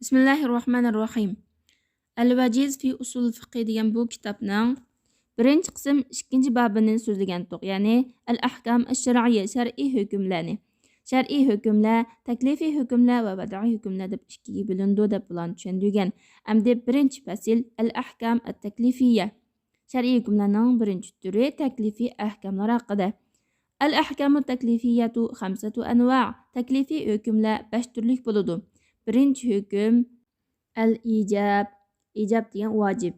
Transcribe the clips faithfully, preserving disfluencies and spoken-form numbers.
بىسمىللاھىررەھمانىررەھىم. ئەل ۋەجىز فى ئۇسۇل فىقھى دېگەن بۇ كىتابنىڭ بىرىنچى قىسىم ئىككىنچى بابىنى سۆزلىگەنتۇق، يەنى ئەل ئەھكام ئەش شەرئىيە، شەرئىي ھۆكۈملەرنى. شەرئىي ھۆكۈملەر، تەكلىفىي ھۆكۈملەر ۋە ۋەدئىي ھۆكۈملەر دەپ ئىككىگە بۆلۈنىدۇ دەپ بۇلارنى چۈشەندۈرگەن. ئەمدى بىرىنچى پەسىل، ئەل ئەھكام ئەت تەكلىفىيە. شەرئىي ھۆكۈملەرنىڭ بىرىنچى تۈرى تەكلىفىي ئەھكاملار ھەققىدە. ئەل ئەھكامۇ تەكلىفىيەتۇ خەمسەتۇ ئەنۋا. تەكلىفىي ھۆكۈملەر بەش تۈرلۈك بولىدۇ. بىرىنچى ھۆكۈم، ئەل ئىجاب. ئىجاب دېگەن ۋاجىپ.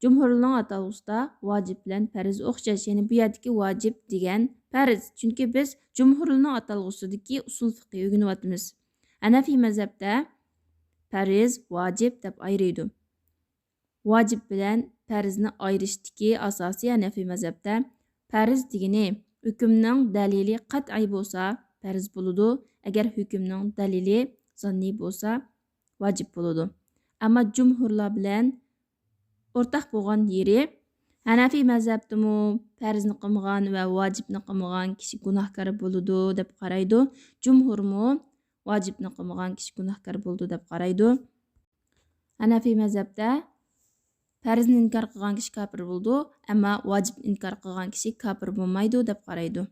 جۇمھۇرلارنىڭ ئاتالغۇسىدا ۋاجىپ بىلەن پەرز ئوخشاش، يەنى بۇ يەردىكى ۋاجىپ دېگەن پەرز. چۈنكى بىز جۇمھۇرلارنىڭ ئاتالغۇسىدىكى ئۇسۇل فىقھى ئۆگىنىۋاتىمىز. ھەنەفىي مەزھەپتە پەرز، ۋاجىپ دەپ ئايرىيدۇ. ۋاجىپ بىلەن پەرزنى ئايرىشتىكى ئاساسىي ھەنەفىي مەزھەپتە پەرز دېگىنى ھۆكۈمنىڭ دەلىلى قەتئىي بولسا پەرز بولىدۇ، ئەگەر ھۆكۈمنىڭ دەلىلى زاننىي بولسا ۋاجىپ بولىدۇ. ئەمما جۇمھۇرلار بىلەن ئورتاق بولغان يېرى، ھەنەفىي مەزھەپتىمۇ پەرزنى قىلمىغان ۋە ۋاجىپنى قىلمىغان كىشى گۇناھكار بولىدۇ دەپ قارايدۇ. جۇمھۇرمۇ ۋاجىپنى قىلمىغان كىشى گۇناھكار بولىدۇ دەپ قارايدۇ. ھەنەفىي مەزھەپتە پەرزنى ئىنكار قىلغان كىشى كاپىر بولىدۇ، ئەمما ۋاجىپنى ئىنكار قىلغان كىشى كاپىر بولمايدۇ دەپ قارايدۇ.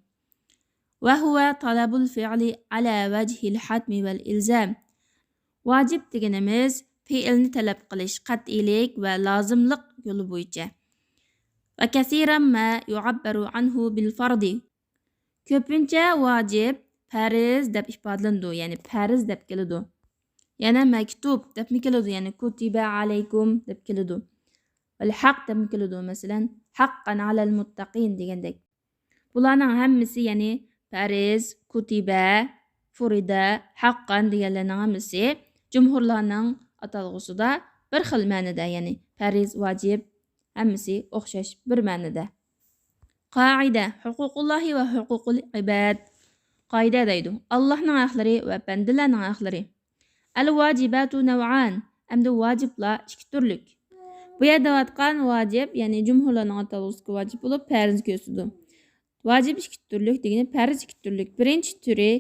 وهو طلب الفعل على وجه الحتم والإلزام. ۋاجىپ دېگىنىمىز پېئىلنى تەلەپ قىلىش قەتئىيلىك ۋە لازىملىق يولى بويىچە. وكثيرا ما يعبر عنه بالفرض. كۆپىنچە ۋاجىپ پەرز دەپ ئىپادىلىنىدۇ، يەنى پەرز دەپ كېلىدۇ. يەنە مەكتۇب دەپمۇ كېلىدۇ، يەنى كۇتىبە ئەلەيكۇم دەپ كېلىدۇ. ۋەل ھەق دەپمۇ كېلىدۇ، مەسىلەن، ھەققەن ئەلەل مۇتتەقىن دېگەندەك. بۇلارنىڭ ھەممىسى، يەنى پەرز، كۇتىبە، فۇرىدە، ھەققەن دېگەنلەرنىڭ ھەممىسى جۇمھۇرلارنىڭ ئاتالغۇسىدا بىر خىل مەنىدە، يەنى پەرز، ۋاجىپ، ھەممىسى ئوخشاش بىر مەنىدە. قائىدە، ھوقۇقۇللاھى ۋە ھوقۇقۇل ئىباد. قائىدە دەيدۇ، ئاللاھنىڭ ھەقلىرى ۋە بەندىلەرنىڭ ھەقلىرى. ئەل ۋاجىباتۇ نەۋئان، ئەمدى ۋاجىپلار ئىككى تۈرلۈك. بۇ يەردە دەۋاتقان ۋاجىپ، يەنى جۇمھۇرلارنىڭ ئاتالغۇسىدىكى ۋاجىپ بولۇپ، پەرزنى كۆرسىتىدۇ. ۋاجىپ ئىككى تۈرلۈك دېگىنى، پەرز ئىككى تۈرلۈك. بىرىنچى تۈرى،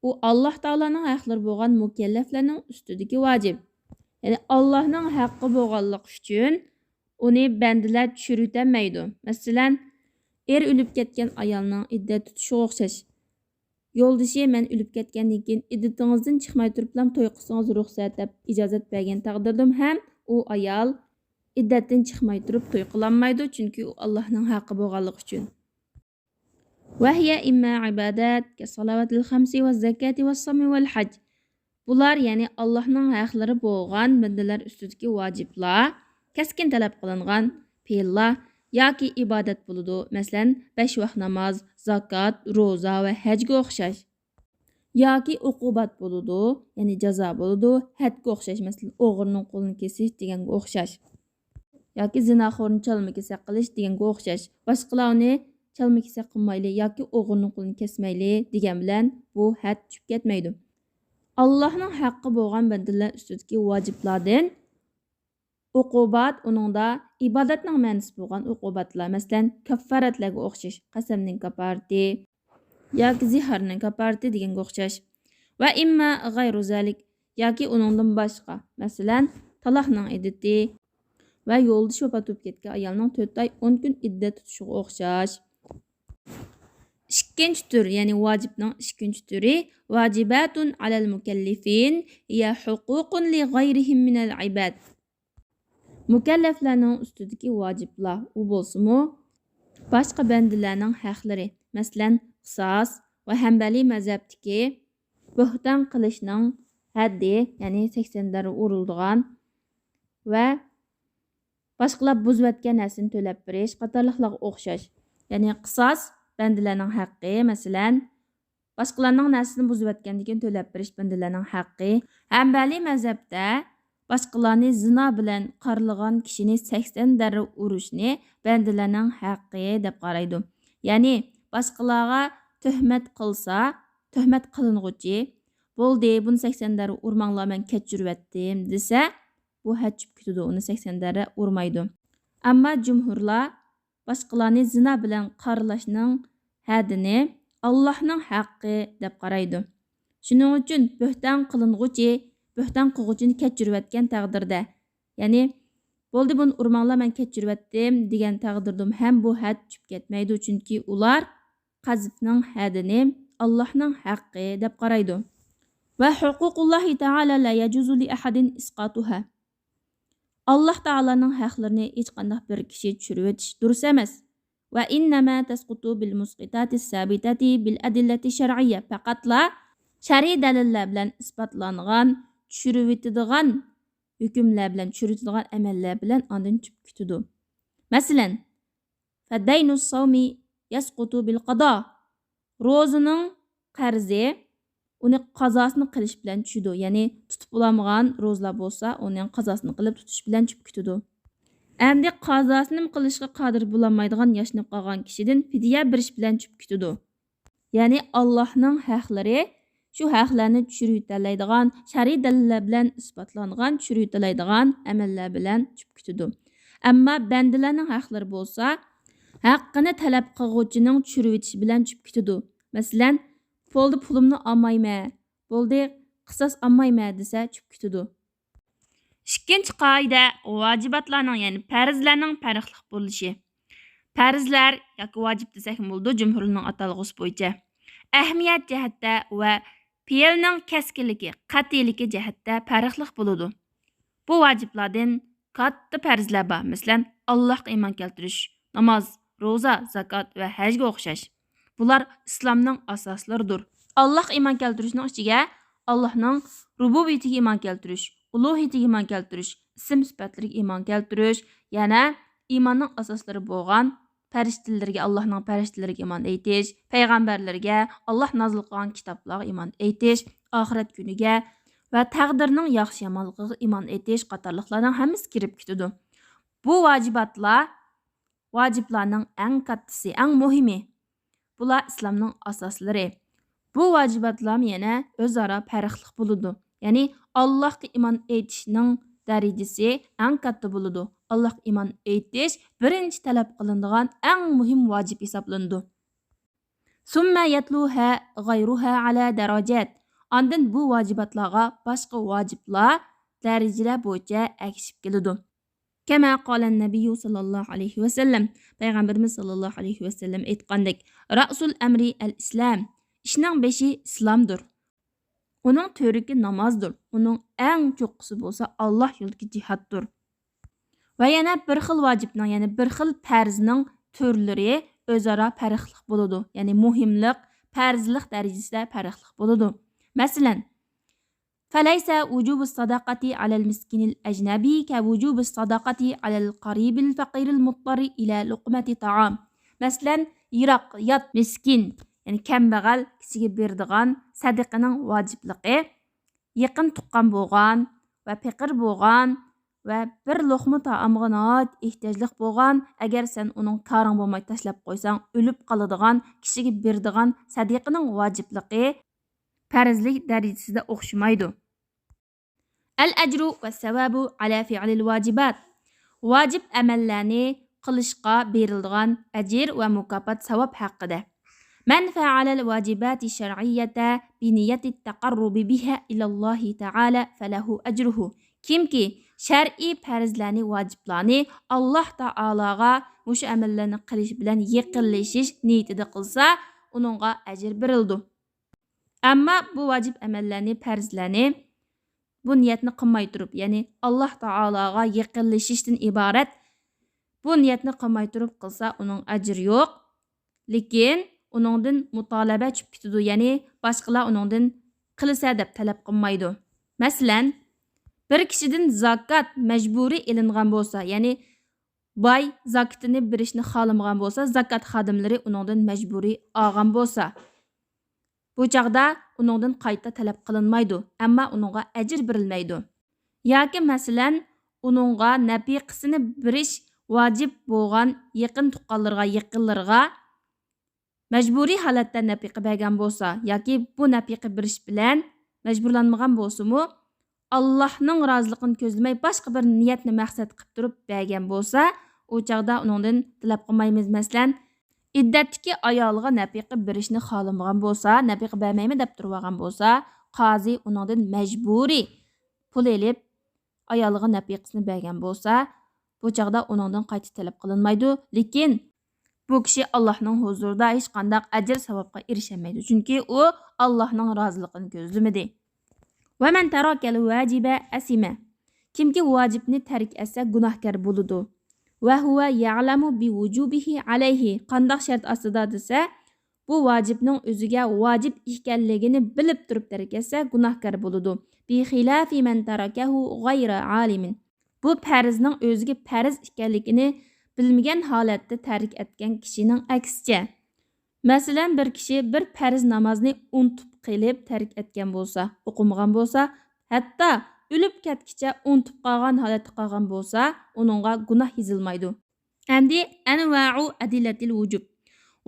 ئۇ ئاللاھ تائالانىڭ ھەقلىرى بولغان مۇكەللەپلەرنىڭ ئۈستىدىكى ۋاجىپ. يەنى ئاللاھنىڭ ھەققى بولغانلىقى ئۈچۈن ئۇنى بەندىلەر چۈشۈرۈۋېتەلمەيدۇ. مەسىلەن، ئېرى ئۆلۈپ كەتكەن ئايالنىڭ ئىددەت تۇتۇشىغا ئوخشاش. يولدىشى مەن ئۆلۈپ كەتكەندىن كېيىن ئىددىتىڭىزدىن چىقماي تۇرۇپلام توي قىلسىڭىز رۇخسەت دەپ ئىجازەت بەرگەن تەقدىردىمۇ ھەم ئۇ ئايال ئىددەتتىن چىقماي تۇرۇپ توي قىلالمايدۇ، چۈنكى ئۇ ئاللاھنىڭ ھەققى بولغانلىقى ئۈچۈن. وهي إما عبادات كالصلوات الخمس والزكاة والصوم والحج. بۇلار، يەنى ئاللاھنىڭ ھەقلىرى بولغان بەندىلەر ئۈستىدىكى ۋاجىپلار، كەسكىن تەلەپ قىلىنغان پېئىللار ياكى ئىبادەت بولىدۇ، مەسىلەن، بەش ۋاق ناماز، زاكات، روزا ۋە ھەجگە ئوخشاش. ياكى ئوقۇبەت بولىدۇ، يەنى جازا بولىدۇ، ھەدگە ئوخشاش، مەسىلەن، ئوغرىنىڭ قولىنى كېسىش دېگەنگە ئوخشاش. ياكى زىناخورنى چالما كېسەك قىلىش دېگەنگە ئوخشاش. باشقىلار ئۇنى چالما كېسەك قىلمايلى ياكى ئوغرىنىڭ قولىنى كەسمەيلى دېگەن بىلەن بۇ ھەد چۈشۈپ كەتمەيدۇ. ئاللاھنىڭ ھەققى بولغان بەندىلەر ئۈستىدىكى ۋاجىپلاردىن ئوقۇبات، ئۇنىڭدا ئىبادەتنىڭ مەنىسى بولغان ئوقۇباتلار، مەسىلەن، كاففارەتلەرگە ئوخشاش، قەسەمنىڭ كاففارىتى ياكى زىھارنىڭ كاففارىتى دېگەنگە ئوخشاش. ۋە ئىمما غەيرۇ زالىك، ياكى ئۇنىڭدىن باشقا، مەسىلەن، تالاقنىڭ ئىددىتى ۋە يولدىشى ۋاپات بولۇپ كەتكەن ئايالنىڭ تۆت ئاي ئون كۈن ئىددەت تۇتۇشىغا ئوخشاش. ئىككىنچى تۈر، يەنى ۋاجىپنىڭ ئىككىنچى تۈرى، ۋاجىباتۇن ئەلەل مۇكەللىفىن ھىيە ھوقۇقۇن لىغەيرىھىم مىنەل ئىباد. مۇكەللەپلەرنىڭ ئۈستىدىكى ۋاجىپلار، ئۇ بولسىمۇ باشقا بەندىلەرنىڭ ھەقلىرى، مەسىلەن، قىساس ۋە ھەنبەلىي مەزھەپتىكى بۆھتان قىلىشنىڭ ھەددى، يەنى سەكسەن دەررە ئۇرۇلىدىغان ۋە باشقىلار بۇزۇۋەتكەن نەرسىنى تۆلەپ بېرىش قاتارلىقلارغا ئوخشاش. يەنى قىساس بەندىلەرنىڭ ھەققى، مەسىلەن، باشقىلارنىڭ نەرسىسىنى بۇزۇۋەتكەندىن كېيىن تۆلەپ بېرىش بەندىلەرنىڭ ھەققى. ھەنبەلىي مەزھەپتە باشقىلارنى زىنا بىلەن قارىلىغان كىشىنى سەكسەن دەررە ئۇرۇشنى بەندىلەرنىڭ ھەققى دەپ قارايدۇ. يەنى باشقىلارغا تۆھمەت قىلسا، تۆھمەت قىلىنغۇچى، بولدى، بۇنى سەكسەن دەررە ئۇرماڭلار، مەن كەچۈرۈۋەتتىم، دېسە، بۇ ھەد چۈشۈپ كېتىدۇ، ئۇنى سەكسەن دەررە ئۇرمايدۇ. ئەمما جۇمھۇرلار باشقىلارنى زىنا بىلەن قارىلاشنىڭ ھەددىنى ئاللاھنىڭ ھەققى دەپ قارايدۇ. شۇنىڭ ئۈچۈن بۆھتان قىلىنغۇچى بۆھتان قىلغۇچىنى كەچۈرۈۋەتكەن تەقدىردە، يەنى، بولدى، بۇنى ئۇرماڭلار، مەن كەچۈرۈۋەتتىم، دېگەن تەقدىردىمۇ ھەم بۇ ھەد چۈشۈپ كەتمەيدۇ، چۈنكى ئۇلار قەزىپنىڭ ھەدىنى ئاللاھنىڭ ھەققى دەپ قارايدۇ. ۋە ھوقۇقۇللاھى تەئالە لا يەجۇزۇ لىئەھەدىن ئىسقاتۇھا. ئاللاھ تائالانىڭ ھەقلىرىنى ھېچقانداق بىر كىشى چۈشۈرۈۋېتىش دۇرۇس ئەمەس. ۋە ئىننەما تەسقۇتۇ بىل مۇسقىتاتىس سابىتەتى بىل ئەدىللەتى شەرئىييە. پەقەتلا شەرئىي دەلىللەر بىلەن ئىسپاتلانغان، چۈشۈرۈۋېتىدىغان ھۆكۈملەر بىلەن، چۈشۈرۈۋېتىدىغان ئەمەللەر بىلەن ئاندىن چۈشۈپ كېتىدۇ. مەسىلەن، فدين الصوم يسقط بالقضاء. روزىنىڭ قەرزى ئۇنى قازاسىنى قىلىش بىلەن چۈشىدۇ. يەنى تۇتۇپ بولالمىغان روزىلار بولسا، ئۇنىڭ قازاسىنى قىلىپ تۇتۇش بىلەن چۈشۈپ كېتىدۇ. ئەمدى قازاسىنىمۇ قىلىشقا قادىر بولالمايدىغان ياشىنىپ قالغان كىشىدىن فىدىيە بېرىش بىلەن چۈشۈپ كېتىدۇ. يەنى ئاللاھنىڭ ھەقلىرى، شۇ ھەقلەرنى چۈشۈرۈۋېتەلەيدىغان، شەرئىي دەلىللەر بىلەن ئىسپاتلانغان، چۈشۈرۈۋېتەلەيدىغان ئەمەللەر بىلەن چۈشۈپ كېتىدۇ. ئەمما بەندىلەرنىڭ ھەقلىرى بولسا، ھەققىنى تەلەپ قىلغۇچىنىڭ چۈشۈرۈۋېتىشى بىلەن چۈشۈپ كېتىدۇ. مەسىلەن، بولدى، پۇلۇمنى ئالمايمەن، بولدى، قىساس ئالمايمەن دېسە، چۈشۈپ كېتىدۇ. ئىككىنچى قائىدە، ۋاجىباتلارنىڭ، يەنى پەرزلەرنىڭ پەرقلىق بولۇشى. پەرزلەر ياكى ۋاجىپ دېسەكمۇ بولىدۇ، جۇمھۇرنىڭ ئاتالغۇسى بويىچە. ئەھمىيەت جەھەتتە ۋە پېئىلنىڭ كەسكىنلىكى، قەتئىيلىكى جەھەتتە پەرقلىق بولىدۇ. بۇ ۋاجىپلاردىن كاتتا پەرزلەر بار. مەسىلەن، ئاللاھقا ئىمان كەلتۈرۈش، ناماز، روزا، زاكات ۋە ھەجگە ئوخشاش. بۇلار ئىسلامنىڭ ئاساسلىرىدۇر. ئاللاھقا ئىمان كەلتۈرۈشنىڭ ئىچىگە ئاللاھنىڭ رۇبۇبىيىتىگە ئىمان كەلتۈرۈش، ئۇلۇھىيىتىگە ئىمان كەلتۈرۈش، ئىسىم سۈپەتلىرىگە ئىمان كەلتۈرۈش، يەنە ئىماننىڭ ئاساسلىرى بولغان پەرىشتىلىرىگە، ئاللاھنىڭ پەرىشتىلىرىگە ئىمان ئېيتىش، پەيغەمبەرلىرىگە، ئاللاھ نازىل قىلغان كىتابلارغا ئىمان ئېيتىش، ئاخىرەت كۈنىگە ۋە تەقدىرنىڭ ياخشى يامانلىقىغا ئىمان ئېيتىش قاتارلىقلارنىڭ ھەممىسى كىرىپ كېتىدۇ. بۇ ۋاجىباتلار، ۋاجىپلارنىڭ ئەڭ كاتتىسى، ئەڭ مۇھىمى. بۇلار ئىسلامنىڭ ئاساسلىرى. بۇ ۋاجىباتلارمۇ يەنە ئۆزئارا پەرقلىق بولىدۇ. يەنى ئاللاھقا ئىمان ئېيتىشنىڭ دەرىجىسى ئەڭ كاتتا بولىدۇ. ئاللاھقا ئىمان ئېيتىش بىرىنچى تەلەپ قىلىنىدىغان ئەڭ مۇھىم ۋاجىپ ھېسابلىنىدۇ. ثم يتلوها غيرها على درجات. ئاندىن بۇ ۋاجىباتلارغا باشقا ۋاجىپلار دەرىجىلەر بويىچە ئەگىشىپ كېلىدۇ. كما قال النبي صلى الله عليه وسلم. پەيغەمبىرىمىز ساللاللاھۇ ئەلەيھى ۋەسەللەم ئېيتقاندەك، رأس الأمر الإسلام. ئىشنىڭ بېشى ئىسلامدۇر. ئۇنىڭ تۈۋرۈكى نامازدۇر. ئۇنىڭ ئەڭ چوققىسى بولسا ئاللاھ يولىدىكى جىھادتۇر. ۋە يەنە بىر خىل ۋاجىپنىڭ، يەنى بىر خىل پەرزنىڭ تۈرلىرى ئۆزئارا پەرقلىق بولىدۇ. يەنى مۇھىملىق، پەرزلىق دەرىجىسىدە پەرقلىق بولىدۇ. مەسىلەن، فليس وجوب الصدقة على المسكين الأجنبي كوجوب الصدقة على القريب الفقير المضطر إلى لقمة طعام. مەسىلەن، يىراق، يات مىسكىن، يەنى كەمبەغەل كىشىگە بېرىدىغان سەدىقىنىڭ ۋاجىپلىقى يېقىن تۇغقان بولغان ۋە پېقىر بولغان ۋە بىر لوقما تائامغا ناھايىتى ئېھتىياجلىق بولغان، ئەگەر سەن ئۇنىڭ كارىڭ بولماي تاشلاپ قويساڭ، ئۆلۈپ قالىدىغان كىشىگە بېرىدىغان سەدىقىنىڭ ۋاجىپلىقى پەرزلىك دەرىجىسىدە ئوخشىمايدۇ. الأجر والثواب على فعل الواجبات. ۋاجىپ ئەمەللەرنى قىلىشقا بېرىلىدىغان ئەجىر ۋە مۇكاپات، ساۋاب ھەققىدە. من فعل الواجبات الشرعية بنية التقرب بها إلى الله تعالى فله أجره. كىمكى شەرئىي پەرزلەرنى، ۋاجىپلارنى ئاللاھ تائالاغا مۇشۇ ئەمەللەرنى قىلىش بىلەن يېقىنلىشىش نىيىتىدە قىلسا، ئۇنىڭغا ئەجىر بېرىلىدۇ. ئەمما بۇ ۋاجىپ ئەمەللەرنى، پەرزلەرنى، بۇ نىيەتنى قىلماي تۇرۇپ، يەنى ئاللاھ تائالاغا يېقىنلىشىشتىن ئىبارەت بۇ نىيەتنى قىلماي تۇرۇپ قىلسا، ئۇنىڭ ئەجرى يوق. لېكىن ئۇنىڭدىن مۇتالەبە چۈشۈپ كېتىدۇ، يەنى باشقىلار ئۇنىڭدىن قىلىسە دەپ تەلەپ قىلمايدۇ. مەسىلەن، بىر كىشىدىن زاكات مەجبۇرىي ئېلىنغان بولسا، يەنى باي زاكىتىنى بېرىشنى خالىمىغان بولسا، زاكات خادىملىرى ئۇنىڭدىن مەجبۇرىي ئالغان بولسا، بۇ چاغدا ئۇنىڭدىن قايتا تەلەپ قىلىنمايدۇ، ئەمما ئۇنىڭغا ئەجىر بېرىلمەيدۇ. ياكى مەسىلەن، ئۇنىڭغا نەپىقىسىنى بېرىش ۋاجىپ بولغان يېقىن تۇغقانلىرىغا، يېقىنلىرىغا مەجبۇرىي ھالەتتە نەپىقە بەرگەن بولسا ياكى بۇ نەپىقە بېرىش بىلەن مەجبۇرلانمىغان بولسىمۇ، ئاللاھنىڭ رازىلىقىنى كۆزلىمەي باشقا بىر نىيەتنى مەقسەت قىلىپ تۇرۇپ بەرگەن بولسا، ئۇ چاغدا ئۇنىڭدىن تەلەپ قىلمايمىز. مەسىلەن، ئىددەتتىكى ئايالىغا نەپىقە بېرىشنى خالىمىغان بولسا، نەپىقە بەرمەيمەن دەپ تۇرۇۋالغان بولسا، قازى ئۇنىڭدىن مەجبۇرىي پۇل ئېلىپ، ئايالىغا نەپىقىسىنى بەرگەن بولسا، بۇ چاغدا ئۇنىڭدىن قايتا تەلەپ قىلىنمايدۇ. لېكىن بۇ كىشى ئاللاھنىڭ ھۇزۇرىدا ھېچقانداق ئەجىر-ساۋابقا ئېرىشەلمەيدۇ، چۈنكى ئۇ ئاللاھنىڭ رازىلىقىنى كۆزلىمىدى. ومن ترك الواجب أثم. كىمكى ۋاجىپنى تەرك ئەتسە، گۇناھكار بولىدۇ. وهو يعلم بوجوبه عليه. قانداق شەرت ئاستىدا دېسە، بۇ ۋاجىپنىڭ ئۆزىگە ۋاجىپ ئىكەنلىكىنى بىلىپ تۇرۇپ تەرك ئەتسە، گۇناھكار بولىدۇ. بخلاف من تركه غير عالم. بۇ پەرزنىڭ ئۆزىگە پەرز ئىكەنلىكىنى بىلمىگەن ھالەتتە تەرك ئەتكەن كىشىنىڭ ئەكسىچە. مەسىلەن، بىر كىشى بىر پەرز نامازنى ئۇنتۇپ قېلىپ تەرك ئەتكەن بولسا، ئوقۇمىغان بولسا، ھەتتا ئۆلۈپ كەتكىچە ئۇنتۇپ قالغان ھالەتتە قالغان بولسا، ئۇنىڭغا گۇناھ يېزىلمايدۇ. ئەمدى أنواع أدلة الوجوب.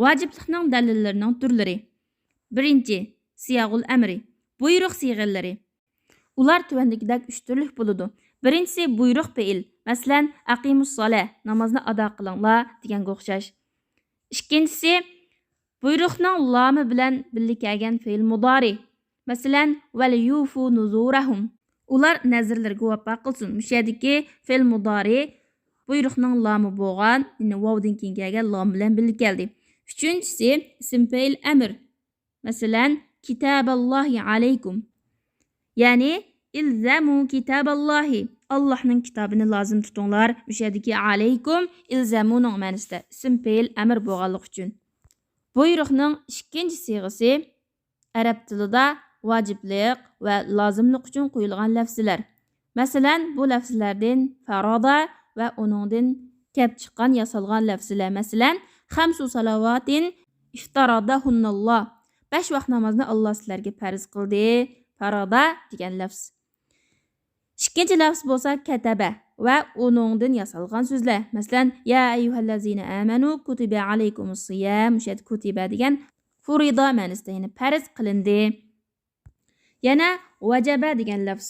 ۋاجىپلىقنىڭ دەلىللىرىنىڭ تۈرلىرى. بىرىنچى، صيغ الأمر. بۇيرۇق سىيغىلىرى. ئۇلار تۆۋەندىكىدەك ئۈچ تۈرلۈك بولىدۇ. بىرىنچىسى بۇيرۇق پېئىل. مەسىلەن، أقيموا الصلاة، نامازنى ئادا قىلىڭلار دېگەنگە ئوخشاش. ئىككىنچىسى، بۇيرۇقنىڭ لامى بىلەن بىللە كەلگەن فېئىل مۇدارى. مەسىلەن، وليوفوا نذورهم. ئۇلار نەزىرلىرىگە ۋاپا قىلسۇن. مۇشۇ يەردىكى فېئىل مۇدارى بۇيرۇقنىڭ لامى بولغان، يەنى ۋاۋدىن كېيىن كەلگەن لام بىلەن بىللە كەلدى. ئۈچىنچىسى، ئىسىم پېئىل ئەمر. مەسىلەن، كتاب الله عليكم. يەنى، الزموا كتاب الله. ئاللاھنىڭ كىتابىنى لازىم تۇتۇڭلار. مۇشۇ يەردىكى عليكم، الزموا نىڭ مەنىسىدە ئىسىم پېئىل ئەمر بولغانلىقى ئۈچۈن. بۇيرۇقنىڭ ئىككىنچى سىيغىسى ئەرەب تىلىدا ۋاجىپلىق ۋە لازىملىق ئۈچۈن قويۇلغان لەفزىلەر. مەسىلەن، بۇ لەفزىلەردىن فرض ۋە ئۇنىڭدىن كەپ چىققان ياسالغان لەفزىلەر. مەسىلەن، خمس صلوات افترضهن الله. بەش ۋاق نامازنى ئاللا سىلەرگە پەرز قىلدى. فرض دېگەن لەفز. ئىككىنچى لەفز بولسا كتب ۋە ئۇنىڭدىن ياسالغان سۆزلەر. مەسىلەن، يا أيها الذين آمنوا كتب عليكم الصيام. مۇشۇ يەردە كتب دېگەن فرض مەنىسىدە، يەنى پەرز قىلىندى. يەنە وجب دېگەن لەفز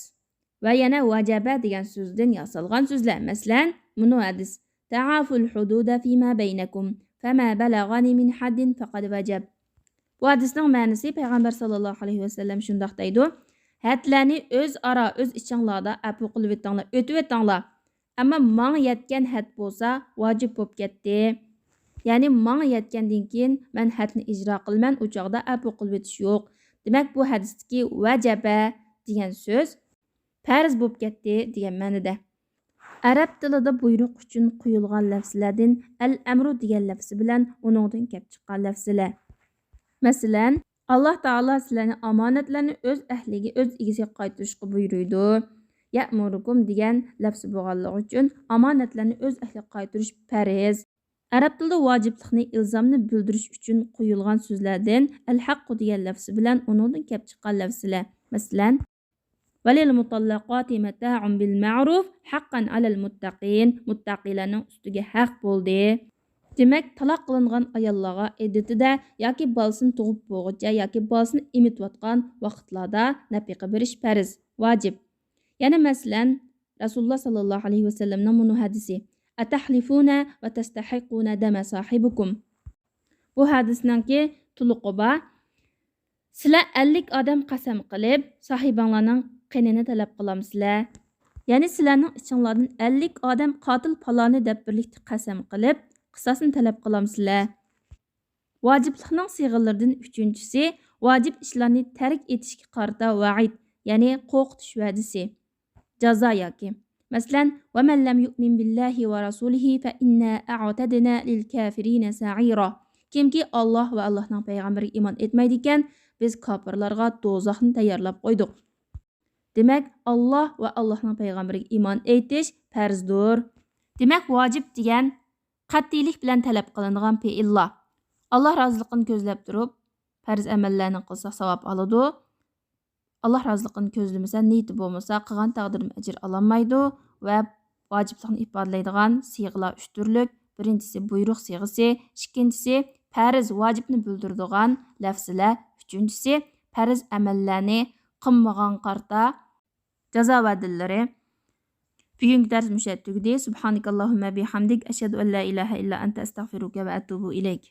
ۋە يەنە وجب دېگەن سۆزدىن ياسالغان سۆزلەر. مەسىلەن، مۇنۇ ھەدىس. تعافوا الحدود فيما بينكم فما بلغني من حد فقد وجب. بۇ ھەدىسنىڭ مەنىسى، پەيغەمبەر ساللاللاھۇ ئەلەيھى ۋەسەللەم شۇنداق دەيدۇ، ھەدلەرنى ئۆزئارا، ئۆز ئىچىڭلاردا ئەپۇ قىلىۋېتىڭلار، ئۆتۈۋېتىڭلار. ئەمما ماڭا يەتكەن ھەد بولسا ۋاجىپ بولۇپ كەتتى. يەنى ماڭا يەتكەندىن كېيىن مەن ھەدنى ئىجرا قىلىمەن، ئۇ چاغدا ئەپۇ قىلىۋېتىش يوق. دېمەك، بۇ ھەدىستىكى ۋەجەبە دېگەن سۆز پەرز بولۇپ كەتتى دېگەن مەنىدە. ئەرەب تىلىدا بۇيرۇق ئۈچۈن قويۇلغان لەفزىلەردىن ئەل ئەمرۇ دېگەن لەفزى بىلەن ئۇنىڭدىن كەپ چىققان لەفزىلەر. مەسىلەن، ئاللا تائالا سىلەرنى ئامانەتلەرنى ئۆز ئەھلىگە، ئۆز ئىگىسىگە قايتۇرۇشقا بۇيرۇيدۇ. يەئمۇرۇكۇم دېگەن لەفزى بولغانلىقى ئۈچۈن ئامانەتلەرنى ئۆز ئەھلىگە قايتۇرۇش پەرز. ئەرەب تىلىدا ۋاجىپلىقنى، ئىلزامنى بىلدۈرۈش ئۈچۈن قويۇلغان سۆزلەردىن ئەل ھەققۇ دېگەن لەفزى بىلەن ئۇنىڭدىن كەپ چىققان لەفزىلەر. مەسىلەن، وللمطلقات متاع بالمعروف حقا على المتقين. مۇتتەقىلەرنىڭ ئۈستىگە ھەق بولدى. دېمەك، تالاق قىلىنغان ئاياللارغا ئىددىتىدە ياكى بالىسىنى تۇغۇپ بولغۇچە ياكى بالىسىنى ئېمىتىۋاتقان ۋاقىتلاردا نەپىقە بېرىش پەرز، ۋاجىپ. يەنە مەسىلەن، رەسۇلۇللا ساللاللاھۇ ئەلەيھى ۋەسەللەمنىڭ مۇنۇ ھەدىسى، أتحلفون وتستحقون دم صاحبكم. بۇ ھەدىسنىڭكى تولۇقى بار. سىلەر ئەللىك ئادەم قەسەم قىلىپ، ساھىبەڭلارنىڭ قېنىنى تەلەپ قىلامسىلەر؟ يەنى سىلەرنىڭ ئىچىڭلاردىن ئەللىك ئادەم قاتىل پالانى دەپ بىرلىكتە قەسەم قىلىپ، قىساسنى تەلەپ قىلامسىلەر؟ ۋاجىپلىقنىڭ سىيغىلىرىدىن ئۈچىنچىسى، ۋاجىپ ئىشلارنى تەرك ئېتىشكە قارىتا ۋەئىد، يەنى قورقۇتۇش ۋەدىسى، جازا ياكى. مەسىلەن، ومن لم يؤمن بالله ورسوله فإنا أعتدنا للكافرين سعيرا. كىمكى ئاللاھ ۋە ئاللاھنىڭ پەيغەمبىرىگە ئىمان ئېيتمايدىكەن، بىز كاپىرلارغا دوزاخنى تەييارلاپ قويدۇق. دېمەك، ئاللاھ ۋە ئاللاھنىڭ پەيغەمبىرىگە ئىمان ئېيتىش پەرزدۇر. دېمەك، ۋاجىپ دېگەن قەتئىيلىك بىلەن تەلەپ قىلىنىدىغان پېئىللار. ئاللاھ رازىلىقىنى كۆزلەپ تۇرۇپ، پەرز ئەمەللەرنى قىلساق، ساۋاب ئالىدۇ. ئاللاھ رازىلىقىنى كۆزلىمىسە، نىيىتى بولمىسا، قىلغان تەقدىردىمۇ ئەجىر ئالالمايدۇ. ۋە ۋاجىپلىقنى ئىپادىلەيدىغان سىيغىلار ئۈچ تۈرلۈك. بىرىنچىسى بۇيرۇق سىيغىسى، ئىككىنچىسى پەرز، ۋاجىپنى بىلدۈرىدىغان لەفزىلەر، ئۈچىنچىسى پەرز ئەمەللەرنى قىلمىغان قارىتا جازا ۋەدىلىرى. بۈگۈنكى دەرس مۇشۇ يەردە تۈگىدى. سبحانك اللهم بحمدك، أشهد أن لا إله إلا أنت، أستغفرك وأتوب إليك.